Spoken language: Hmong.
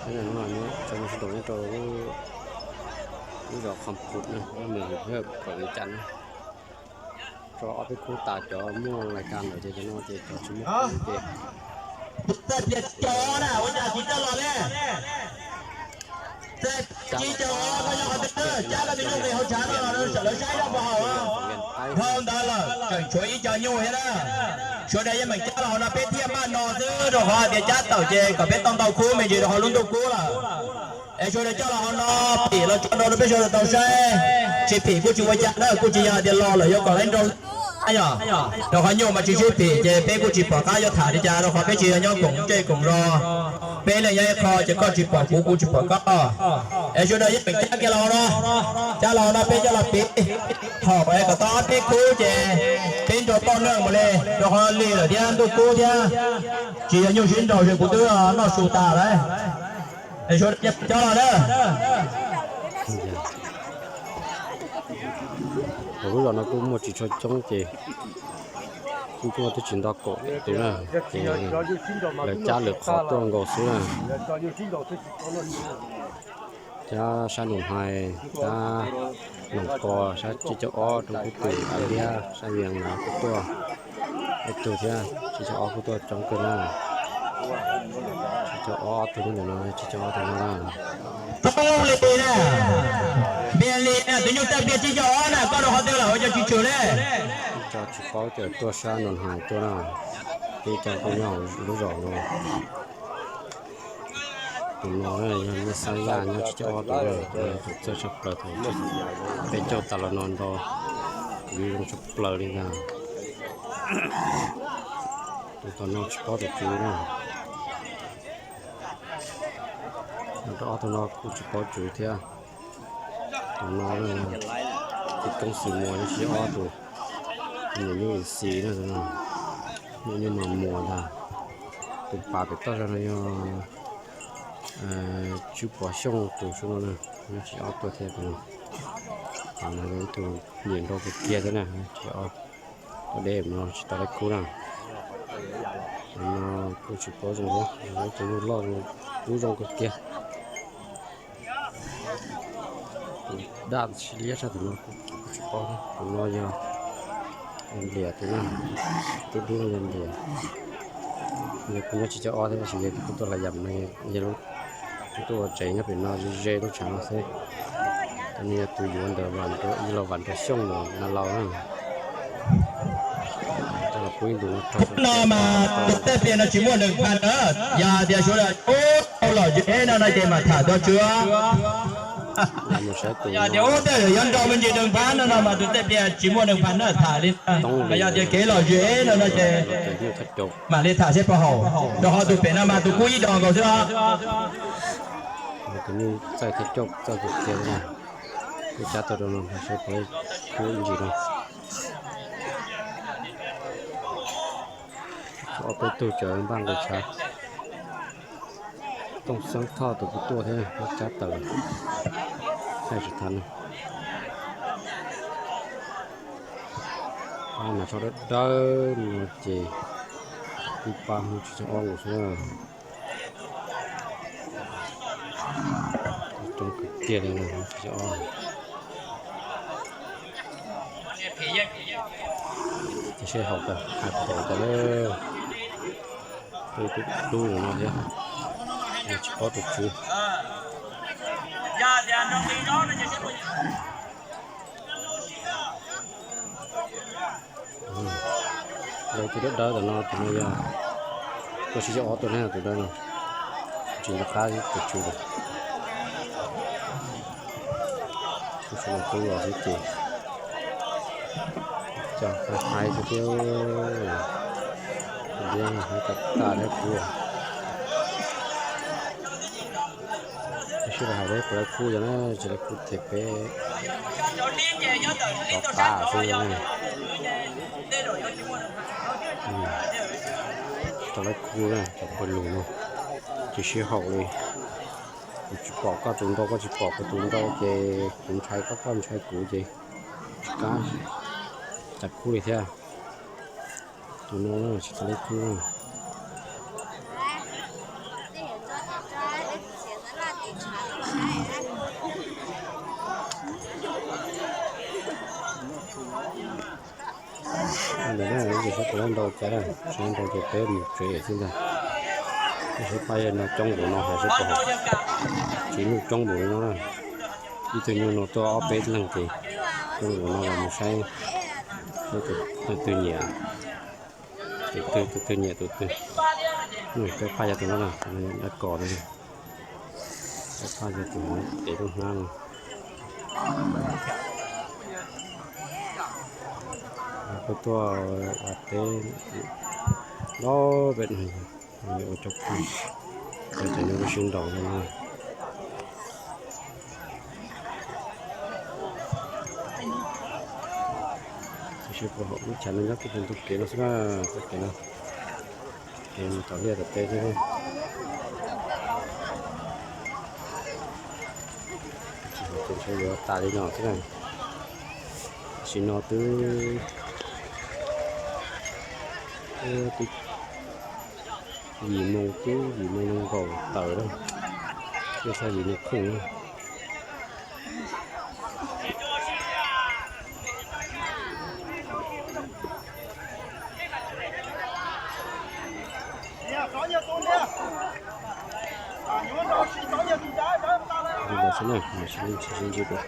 Hnub no nyob tsaus ntuj sawv daws nyob rau lub zos Qhov Pum na, lub me hwm hwm kom li cas na. Tso ob peb khub tas cov muaj lais kas ntawd ces cov no ces cov tsis muaj khub ces Txawj pliag tsib caug ob na, ua cas tsis coj los li? Txawj pliag tsib caug ob, koj nyob qhov twg, cab koj tus nyuj nqis hauv tshav no los lawv saib zoj puas haum. Dhau ntawd lawm tseem tshuav ib co nyuj thiab na. Sawv daws yeej meem cab los hauv no peb thiaj maj no xwb, rau qhov hais tias cab tawm ces kom peb tau ntau khub me ntsis rau hauv lub ntuj kub lawm. Es sawv daws coj los hauv no, phim los tso nrau rau peb sawv daws tau saib. Tsis phim kuj tsis ua cas na, kuj tsis yog hais tias los lawm yuav kom lawv nrau yom. Rau qhov nyuj mas tsis sib phim ces peb kuj tsis pom qab yuav tham li cas, rau qhov peb tsis yog nyob koom zej koom zos. Peb leej nyob ib qho ces koj tsis pom kuv, kuv tsis pom koj. Es sawv daws yeej meem cab kiag los hauv no, cab los hauv no peb coj los piv. Thaum es kom tau ob peb khub ces peb nrau poj nrau mus li, rau qhov lig lawm thiab ntuj kub thiab. Tsis yog nyuj sib nraus ces kuv twb noj su tas lawm. Es sawv daws coj los na. Hauv lub zos no kuj muaj tsis tshua coob ces kuj tuaj twb tsis nto kaum tus na, ces lawv cab lwm qhov tuaj nkaus xwb na. Cab sab Noom Hais, cab Noom Kos, sab tsib caug ob rau Kub Twm, Liab, sab Yees los kuj tuaj ib tug thiab, tsib caug ob kuj tuaj coob kawg na. Tsib caug ob ob tug nyob ntawm no, tsib caug ob tug no na. Txhob li na, npias li na, tus nyuj txawj npias tsib caug ob na, koj rau qhov twg lawm ua cas tsis tshwm li? Tsis paub tias tuaj sab Noom Hais tuaj na, peb cov kuj nyob lub zos no. Tus no yog Nyiaj Xab Yaj nyob tsib caug ob tus, tus txawj tshaj plaws, tus peb caug tas los no nrau kuv zoo tshaj plaws li ntag. Tus tom no tsis paub tus tswv na. Rau ob tug no kuj tsis paub tswv thiab. Tus no yog tib koob xwm muas nyob tsib caug ob tus, tus nyuj xis na, nyuj nyuj mas muas ntag. Tus pas pem toj zog no yog Tswv Pov Xyooj tus sub no na, nyob tsib caug ob tuaj thiab tus no. Tus no yog ib tug nyiam nrau kawg kiag thiab na, tsib caug ob. Tuaj deb no tsis tau laib khub na. Tus no kuj tsis paub zoo thiab, ib tug nyuj loj kub zoo kawg kiag. Tus daj sib liab sab tus no kuj tsis paub, tus no yog Liam tus na, tub dub no yog Liam. Yog kuj nyob tsib caug ob thiab tab sis yog kuj tuaj hlais yam no, yog lub tuaj ua tsev nyob pem no ze ze lub tshav no xwb. Tus no yog tus yuav ntawm Vam Nrau, ib los Vam Nrau Xyooj los na laus na. Coj los pub ib ntus no rau no mas tus txawj pliag no tsis muaj nees pha na. Yog tias sawv daws ub tau lom zem no no ces mam tham dua tswv. Yog tias ub tej zaum yuav nrau me ntsis nees pha no no mas tus txawj pliag tsis muaj nees pha na tham li. Mas yog tias kev lom zem no no ces mam li tham seb puas haum, rau qhov tus pem no mas tus kub ib dos nkaus xwb os. Tus nyuj txawj thiab coj txawj kawg kiag li na. Kuj cab tau rau no seb puas kub ib ntsis no. Ob peb tug cov npaj nqis tshav. Tooj Xeeb Thoj tus kuj tuaj thiab, cab tawm. Thaij tsis tau na. Pab mas tsho dawb dawb no ces ib pab mus tsib caug ob nkaus xwb na. Coob kawg kiag li no tsib caug ob. Seb haum tas hais pom tas lawm. Peb twb dub no thiab, tsis paub tus tswv. Lawv tus dawb dawb tom no, tus no yog tuaj tsib caug ob tuaj na, tus dawb no tsis nco qab tus tswv lawm. Tus tswv los tub los xwb ces coj hais hais xwb thiab. Liab hais tas tas thiab kuv. Sib hais peb puas laib khub yog na, tsis laib khub ces peb rov qab xwb na. Rov laib khub na, cov pawg lug no tsis sib haum li. Kuv tsis pom koj tus nrau, koj tsis pom kuv tus nrau ces kuv ntshai koj, koj ntshai kuv ces tsis kam, tsis kam khub li thiab. Tus no tsis tau laib khub na. Ntawm no ces sab puas nrau cas, sab nrau ces peb mus tsev xwb ntag. Sab paj yog no coob npaum no hais seb puas haum. Tsis muaj coob npaum li no na. Ib tug nyuj no tuaj ob peb leeg ces coob npaum no los mus saib, saib tus twg nyiam, tus twg, tus twg nyiam tus twg. Peb phaj yog tus no na, dab kos no. Peb phaj yog tus no, ces lub hnab no. Kuj tuaj ua teb nto peb no, ua cov paj, cov cov nyuj lub sib nraus no na. Tab sis puas haum lub chav no nyob tib tus ntug kev no xwb na, txoj kev no, kev mus tom liaj tom teb xwb. Ces ntshe yuav tas li no xwb na. Tam sim no twb, twb yim moos, twb yim moos nees nkaum tawm lawm, twb txog yim moos kheej na. Li ntawd xwb na, mam sib ntsib dua.